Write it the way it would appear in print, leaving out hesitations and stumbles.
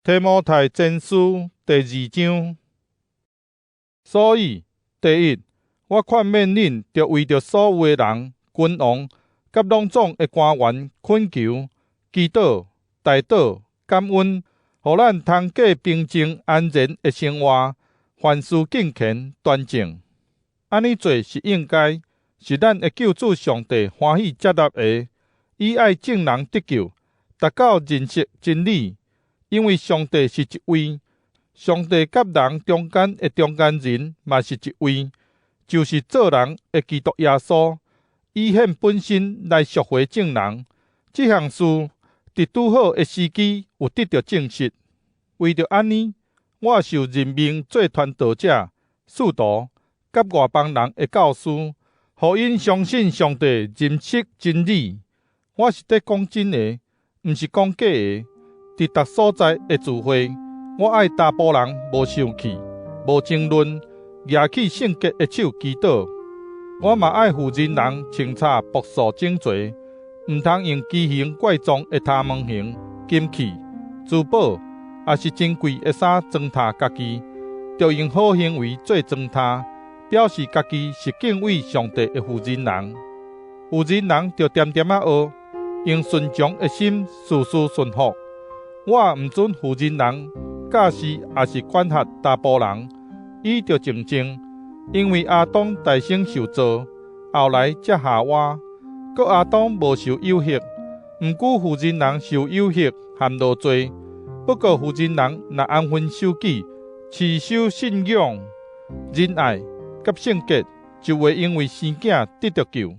提摩太前書第二章。所以，第一，我勸勉恁，著為著所有的人、君王佮攏總的官員懇求、祈禱、代禱、感恩，予咱通過平靜安然的生活，凡事敬虔端正。按呢做是應該，是咱的救主上帝歡喜接納的。伊愛眾人得救，達到認識真理。因為上帝是一位，上帝佮人中間的中間人嘛是一位，就是做人的基督耶穌，伊獻本身來贖回眾人。這項事佇拄好的時機有得著證實。為著按呢，我受任命做傳道者、使徒佮外邦人的教師，予𪜶相信上帝，認識真理。我是咧講真的，毋是講假的。佇逐所在的聚會，我愛查埔人無生氣、無爭論，舉起聖潔的手祈禱。我嘛愛婦人人穿插樸素整齊，毋通用奇形怪狀的頭毛型、金器、珠寶，抑是真貴的衫裝呔家己，著用好行為做裝呔，表示家己是敬畏上帝的婦人人。婦人人著恬恬仔學，用順從的心，事事順服。我毋准婦人人教示抑是管轄查埔人，伊著靜靜，因為亞當代先受造，後來才夏娃。閣亞當無受誘惑，毋過婦人人受誘惑，陷落罪。不過婦人人若安分守己，持守信仰、仁愛佮聖潔，就會因為生囝得著救。